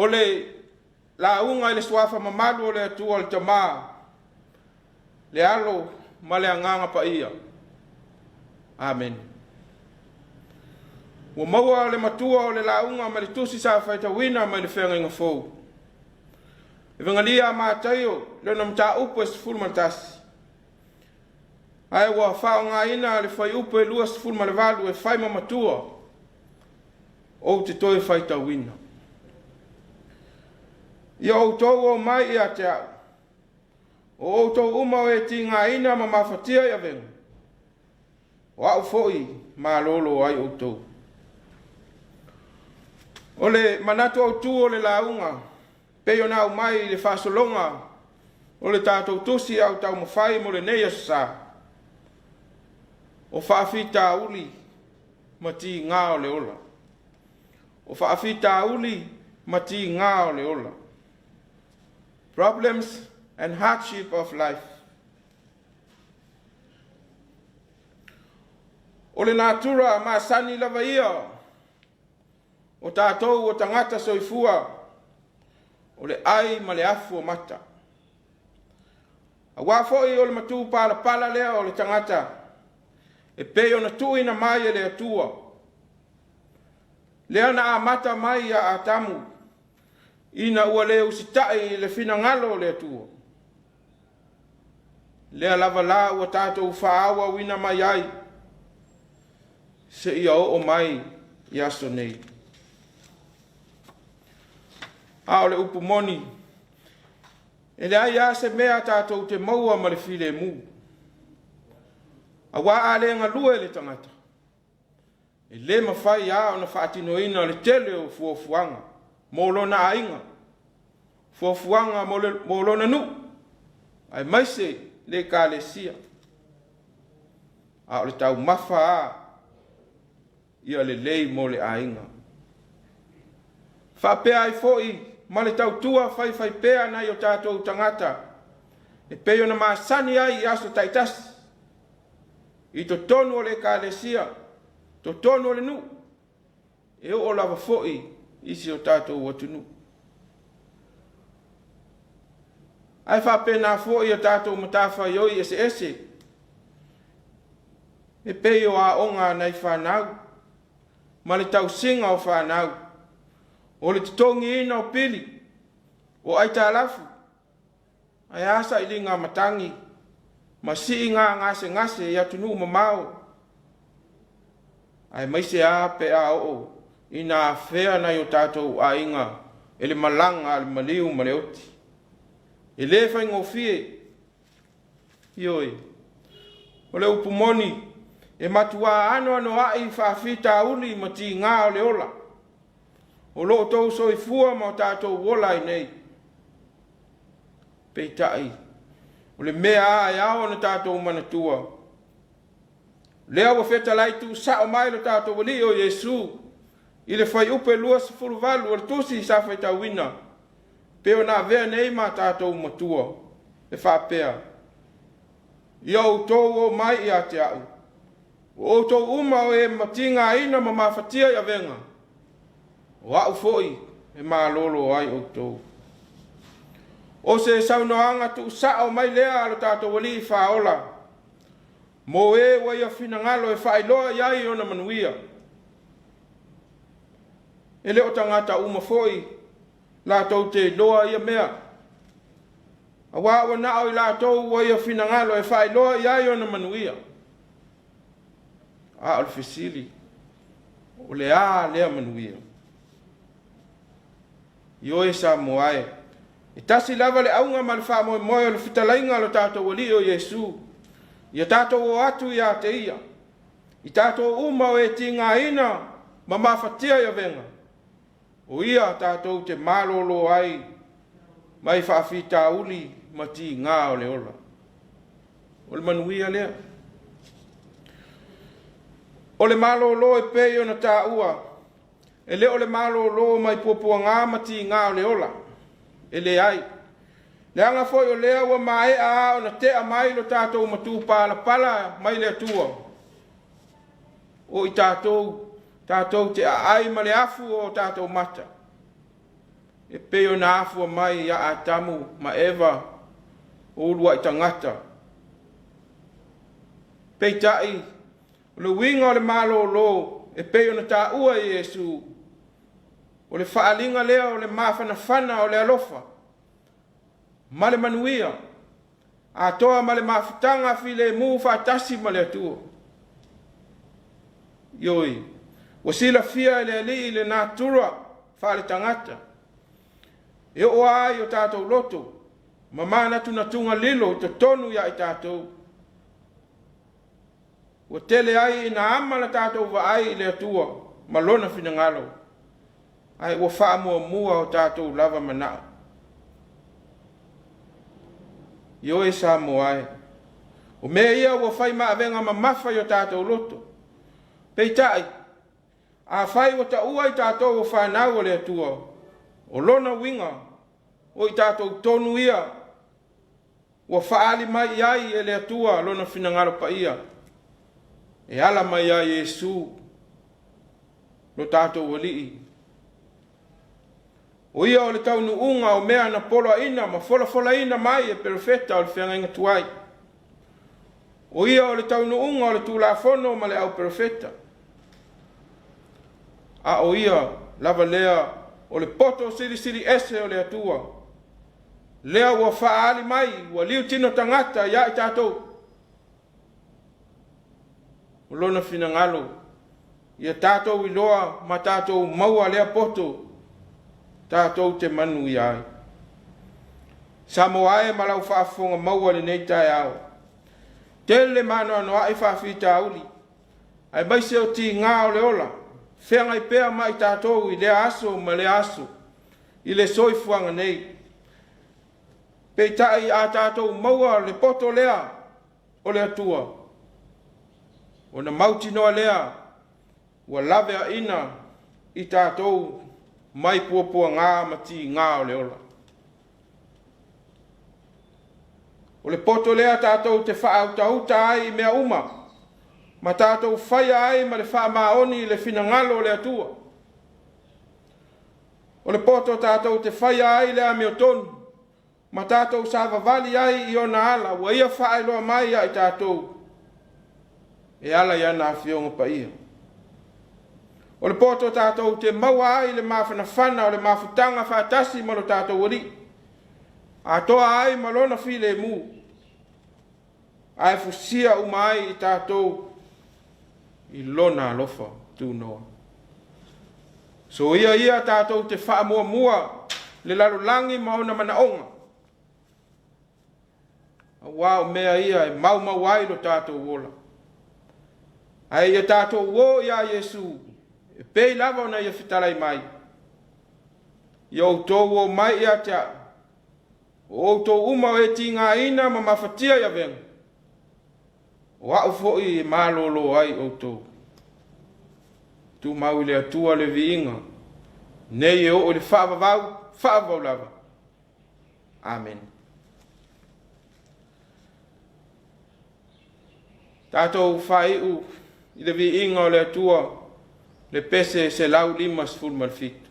O le lauga i le suafa mamalu o le Atua le Tama, le Alo ma le Agaga Paia. Amene. Ua maua le matua o le lauga mai le tusi sa faitauina mai le Feagaiga Fou. Evegalia a Mataio, lona mataupu e 11, ae ua faaaogaina le fuaiupu e 28 e fai ma matua, ou te toe faitauina. Ia outou o mai ia te au, o outou uma o e tigaina ma mafatia i avega, o au foi malolo ai outou. O le manatu autu o le lauga, pei ona aumai i le faasologa o le tatou tusi au taumafai mo lenei aso sa, o faafitauli ma tiga o le ola. O faafitauli ma tiga o le ola. Problems and hardship of life. O le natura masani lava ia o tatou o tagata soifua, o le ai ma le afu o mata. Aua foi o le matupalapala lea o le tagata e pei ona tuuina mai e le Atua, lea na amata mai ia Atamu ina ua le usitai i le finagalo o le Atua. Lea lava la ua tatou faaauauina mai ai seia oo mai i aso nei. A o le upu moni, e leai lava se mea tatou te maua ma le filemu, aua a le galue le tagata, e le mafai lava ona faatinoina le tele o fuafuaga mo lona aiga, fuafuaga mo lona nuu, aemaise le Ekalesia. A o le taumafa lava ia lelei mo le aiga. Faapea ai foi ma le tautua faifaipea a nai o tatou tagata e pei ona masani ai i aso taitasi i totonu o le Ekalesia, totonu o le nuu, e oo lava foi i si o tatou atunuu. Ae faapena foi a tatou matafaioi eseese e pei o aoga a nai fanau ma le tausiga o fanau, o le totogiina o pili, o aitalafu, ae a sailiga matagi ma siiga gasegase i atunuu mamao, aemaise lava pe a oo ina afea nai o tatou aiga e le malaga a le maliu ma le oti. E le faigofie. Ioe. O le upu moni, e matua anoanoai faafitauli ma tiga o le ola o lo o outou soifua ma o tatou ola ai nei. Peitai, o le mea lava e ao ona tatou manatua, lea ua fetalai tuusao mai lo tatou Alii o Iesu i le fuaiupu e 28 o le tusi sa faitauina, pei ona avea nei ma tatou matua, e faapea, Ia outou o mai ia te au, o outou uma o e tigaina ma mafatia i avega, o au foi e malolo ai outou. O se saunoaga tuusao mai lea a lo tatou Alii Faaola, mo e ua ia finagalo e faailoa i ai ona manuia. E le o tagata uma foi latou te iloa ia mea, aua ua na o i latou ua ia finagalo e faailoa i ai ona manuia. A o le fesili, o le a lea manuia? Ioe Samoa e, e tasi lava le auga ma le faamoemoe o le fetalaiga a lo tatou Alii o Iesu, ia tatou o atu ia te Ia, i tatou uma o e tigaina ma mafatia i avega, o Ia tatou te malolo ai mai faafitauli ma tiga o le ola. O le manuia lea. O le malolo e pei ona taua, e le o le malolo mai puapuaga ma tiga o le ola, e leai. Leaga foi o lea ua maea lava ona tea mai lo tatou matupalapala mai le Atua, o i tatou, tatou te aai ma le afu o tatou mata. e pei ona afua mai ia Atamu ma Eva o uluai tagata. Peitai, o le uiga o le malolo e pei ona taua e Iesu, o le faaaliga lea o le mafanafana o le alofa ma le manuia, atoa ma le mafutaga filemu faatasi ma le Atua. Ioe, ua silafia e le Alii le natura faale-tagata, e oo lava i o tatou loto ma manatunatuga lilo i totonu ia i tatou, ua tele ai ina ama la tatou vaai i le Atua ma Lona finagalo, ae ua faamuamua o tatou lava manao. Ioe Samoa e, o mea ia ua fai ma avega mamafa i o tatou loto. Peitai, afai ua taua i tatou o fanau a le Atua, o lona uiga, o i tatou tonu ia ua faaali mai i ai e le Atua lona finagalo paia e ala mai ia Iesu lo tatou Alii. O ia o le taunuuga o mea na poloaiina ma folafolaina mai e perofeta o le feagaiga tuai. O ia o le taunuuga o le Tulafono ma le auperofeta. A o ia lava lea o le poto silisili ese o le Atua, lea ua faaali mai ua liutino tagata ia i tatou. O lona finagalo, ia tatou iloa ma tatou maua lea poto tatou te manuia ai. Samoa e ma lau faafofoga maua i lenei taeao, tele ma anoanoai faafitauli, aemaise o tiga o le ola, feagai pea ma i tatou i lea aso ma lea aso i le soifuaga nei. Peitai a tatou maua le poto lea o le Atua, ona mautinoa lea ua laveaiina i tatou mai puapuaga ma tiga o le ola. O le poto lea tatou te faautauta ai i mea uma, ma tatou faia ai ma le faamaoni i le finagalo o le Atua. O le poto tatou te faia ai le amiotonu ma tatou savavali ai i ona ala ua ia faailoa mai ia i tatou e ala i ana Afioga Paia. O le poto tatou te maua ai le mafanafana o le mafutaga faatasi ma lo tatou Alii, atoa ai ma lona filemu, ae fusia uma ai i tatou i lona alofa tunoa. Soia ia tatou te faamuamua le lalolagi ma ona manaoga, aua o mea ia e maumau ai lo tatou ola. Ae ia tatou o ia Iesu, e pei lava ona ia fetalai mai, ia outou o mai ia te au, o outou uma o e tigaina ma mafatia i avega, o au foi e malolo ai outou. Tumau i le Atua le viiga, nei e oo i le faavavau, faavavau lava. Amene. Tatou faaiu i le viiga o le Atua, le pese 157.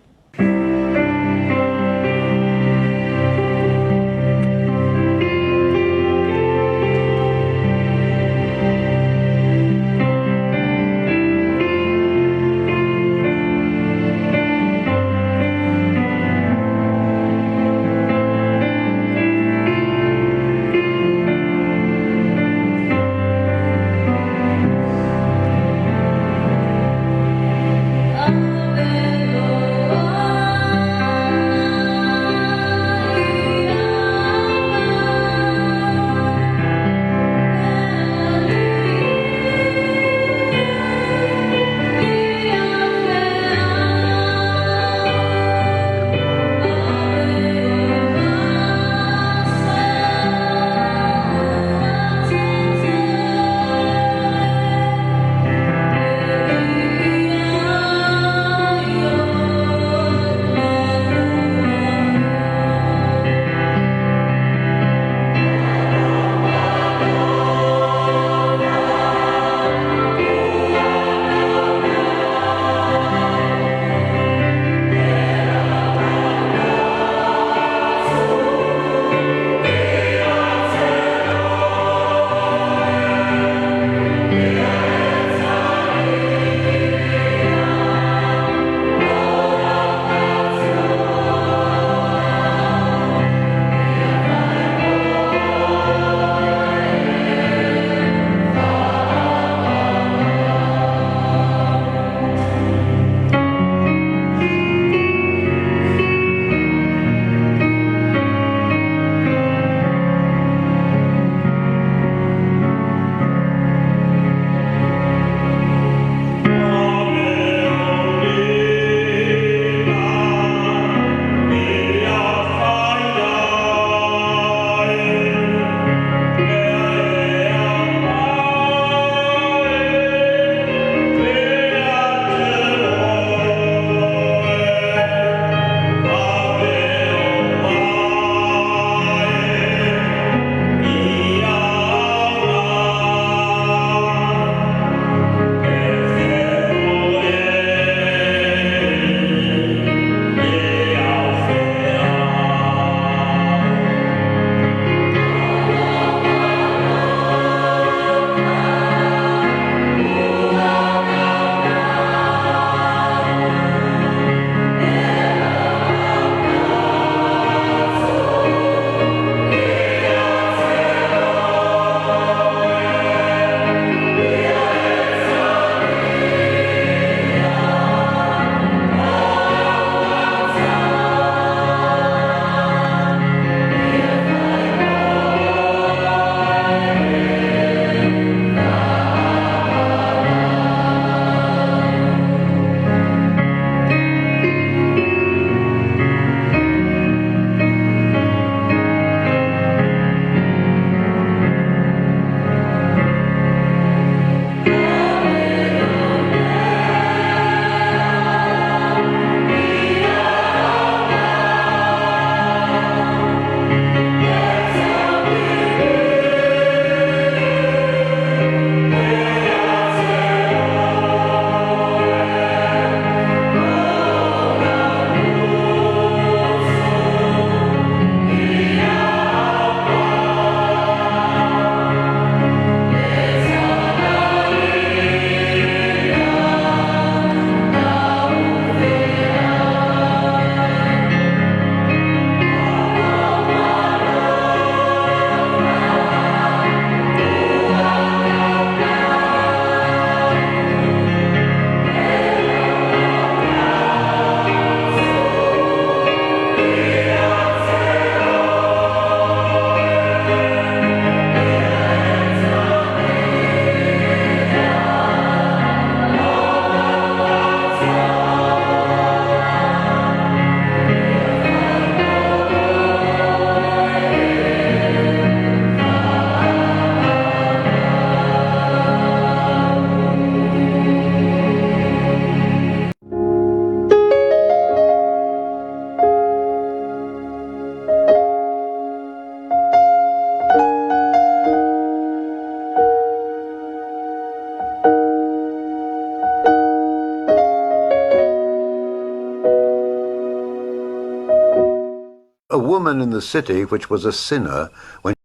Ave A woman in the city which was a sinner, when